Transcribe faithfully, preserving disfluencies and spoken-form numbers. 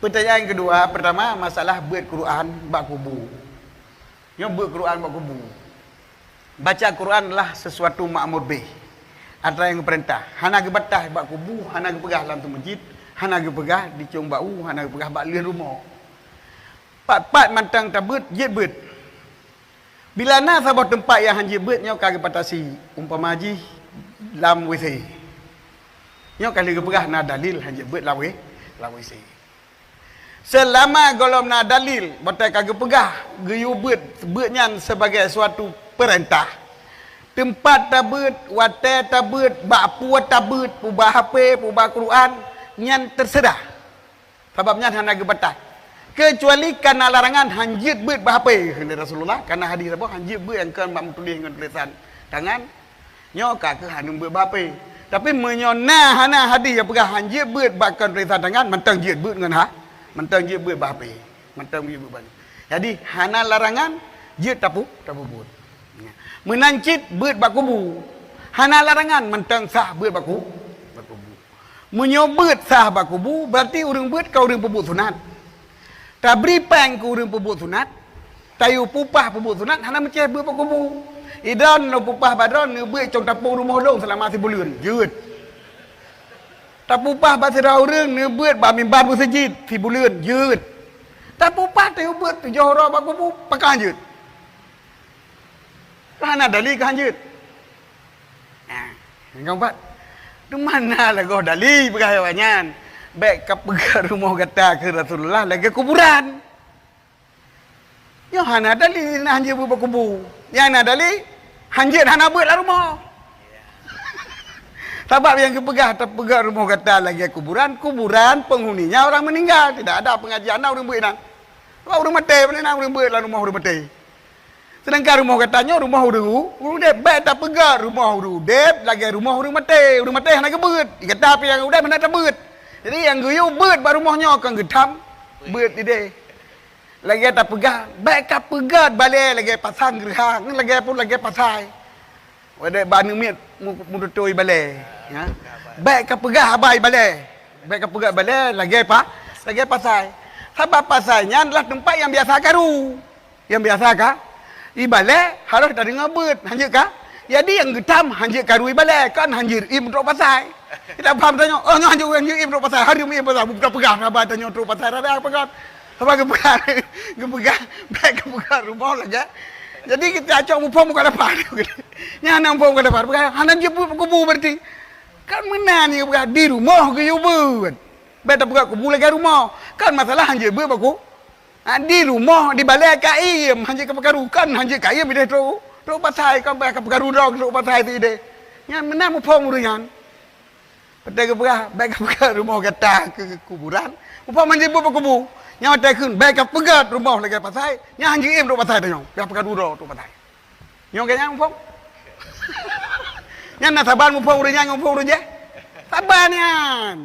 Peutanyaan keudua, peurtama, masalah beuet Quran bak kubu. Nyoe beuet Quran bak kubu. Baca Quran adalah sesuatu makmur beh. Atra nyang geupeurintah. Hana geubatas bak kubu, hana geupeugah lam teumeujeut, hana geupeugah di cong bak u, hana geupeugah bak lheueh rumoh. Pat-pat mantong tabeuet, jeuet beuet. Bila na saboh teumpat nyang han jeuet beuet, nyoe ka geubatasi, umpama jih lam W C. Nyoe ka lheueh geupeugah na dalil han jeuet beuet lam W-, lam W C. Seulama gohlom na dalil, watée ka geupeugah geuyue beuet, beuet nyan sibagoe suatu peurintah. Teumpat tabeuet, watée tabeuet, bak peue tabeuet, peue bak H P, peue bak Quran, nyan teuseurah. Sabab nyan hana geubatas. Keucuali kana larangan han jeuet beuet bak H P, kheun Rasulullah, kana hadis saboh han jeuet beuet nyang kon bak meutuléh ngon tulésan tangan, nyoe ka keuh hana beuet bak H P. Tapi meunyoe na hana hadis nyang peugah han jeuet beuet bak kon tulésan tangan, mantong jeuet beuet ngon ha, mantong jeuet beuet bak H P, mantong jeuet beuet bak. Jadi hana larangan jeuet tapu-, tapeubuet. Meunan cit beuet bak kubu. Hana larangan mantong sah beuet bak ku-, bak kubu. Meunyoe beuet sah bak kubu, beurati ureuëng beuet ka ureuëng peubuet sunat. Tabri péng keu ureuëng peubuet sunat, tayue peupah peubuet sunat hana meucéh beuet bak kubu. Idroen lôn peupah bak droen neubeuet cong tapong rumoh lôn seulama sibuleuen, jeuet. Tapeupah bak sidroe ureuëng neubeuet bak mimbar meuseujid sibuleuen, jeuet. Tapeupah tayue beuet tujoh uroe bak kubu, pakon jeuet. Hana dalil keu han jeuet. Nah, nyang keumpat, teuma na lagoe dalil peugah awak nyan, "Bék kapeugah rumoh gata keu Rasulullah lagée kuburan." Nyoe hana dalil na han jeuet beuet bak kubu. Nyang na dalil, han jeuet hana beuet lam rumoh. Sabab nyang geupeugah, "Tapeugah rumoh gata lagée kuburan," kuburan penghuninya orang meninggal. Tidak ada pengajian na ureuëng beuet inan. Sebab ureuëng maté, mana na ureuëng beuet lam rumoh ureuëng maté. Seudangkan rumoh gata nyoe rumoh ureuëng u-, ureuëng udeb. Bék tapeugah rumoh ureuëng udeb lagée rumoh ureuëng maté. Ureuëng maté hana geubeuet. Gata pih nyang udeb hana tabeuet. Jadi nyang geuyue beuet bak rumoh nyoe kon geutam beuet ideh. Lagée tapeugah, bék kapeugah balée lagée pasang geureuha, lagée pun lagée pasai. Wadée bak aneuk miet mu-, meututui balée, ya. Bék kapeugah haba balée. Bék kapeugah balée lagée pa-, lagée pasai. Sabab pasai nyan adalah teumpat nyang biasa karu. Nyang biasa ka, ibalée harôh tadeungoe beuet, han jeuet ka. Jadi nyang geutam han jeuet karu ibalée, kon han jeuet im trok pasai. Kita paham tanyoe, oh, nyoe han jeuet, han jeuet im trok pasai, hareuem im pasai, buka peugah haba tanyoe trok pasai, rada peugah. Haba geupeugah, geupeugah, bék geupeugah rumoh lagée. Jadi kita cok muphom buka dapat. Nyan hana muphom buka dapat, peugah hana jeuet beuet kubu berarti. Kan meunan nyang peugah di rumoh geuyue beuet. Bék tapeugah kubu lagée rumoh. Kan masalah han jeuet beuet bak ku-, Ha, di rumoh, di balée ka iem, han jeuet ka peukaru, kon han jeuet ka iem ideh trok, trok pasai, kon payah ka peukaru droe trok pasai tu ideh. Nyan meunan muphom ureuëng nyan. Watée geupeugah, bék kapeugah rumoh gata keu kuburan, muphom han jeuet beuet bak kubu. Nyan watée kheun, bék kapeugah rumoh lagée pasai, nyan han jeuet iem trok pasai tanyoe, payah peukaru droe trok pasai. Nyoe keu nyan muphom. Nyan na saban muphom ureuëng nyan ngon muphom ureuëng jih. Saban nyan.